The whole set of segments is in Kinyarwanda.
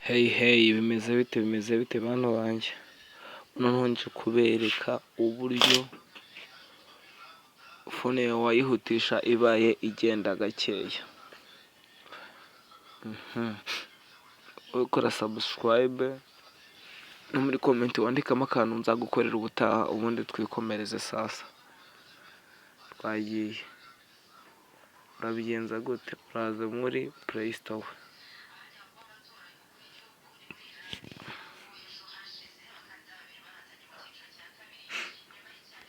Hey hey, bimeze bite, bimeze bite bantu banjye? Noneho nje kubereka uburyo phone yawe wayihutisha ibaye igenda gakeya. Ukora subscribe no muri comment wandikamo akantu nzagukorera ubutaha, ubundi twikomereze. Sasa twagiye. Urabigenza gute? Uraza muri Play Store,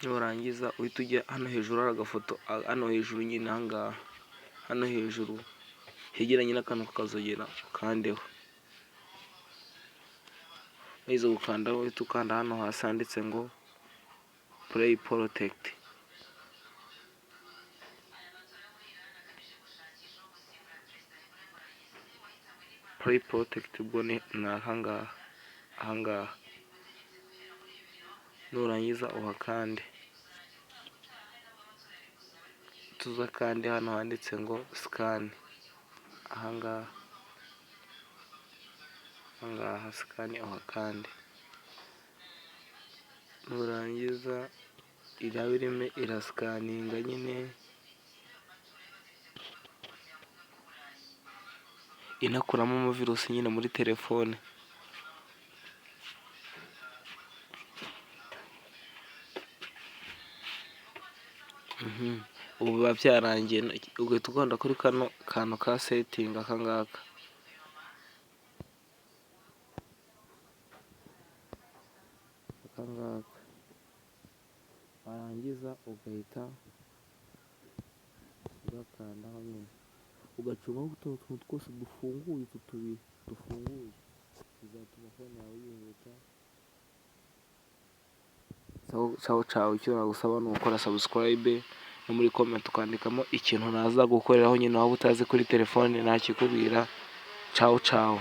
nurangiza uhita ujya hano hejuru hari agafoto, hano hejuru nyine ahangaha, hano hejuru hegeranye n'akantu k'akazogera, ukandeho. Wahise gukandaho, uhita ukanda hano hasi handitse ngo Play Protect. Play Protect ubwo ni ahangaha, ahangaha. Nurangiza uhakande, tuza kandi hano handitse ngo scan, ahangaha, ahangaha scan uhakande. Nurangiza iraba irimo irasikaninga nyine, inakuramo amavirusi nyine muri telefone. Ubu biba byarangiye, ugahita ukanda kuri kano kantu ka setting, aka ngaka. Aka ngaka. Warangiza ugahita ugakandaho nyine, ugacungaho utu tuntu twose dufunguye, utu tubiri dufunguye, bizatuma phone yawe yihuta. Cawu cawu, icyo nagusaba ni ugukora subscribe, no muri comment ukandikamo ikintu nazagukoreraho nyine waba utazi kuri telefone nakikubwira. Cawu cawu.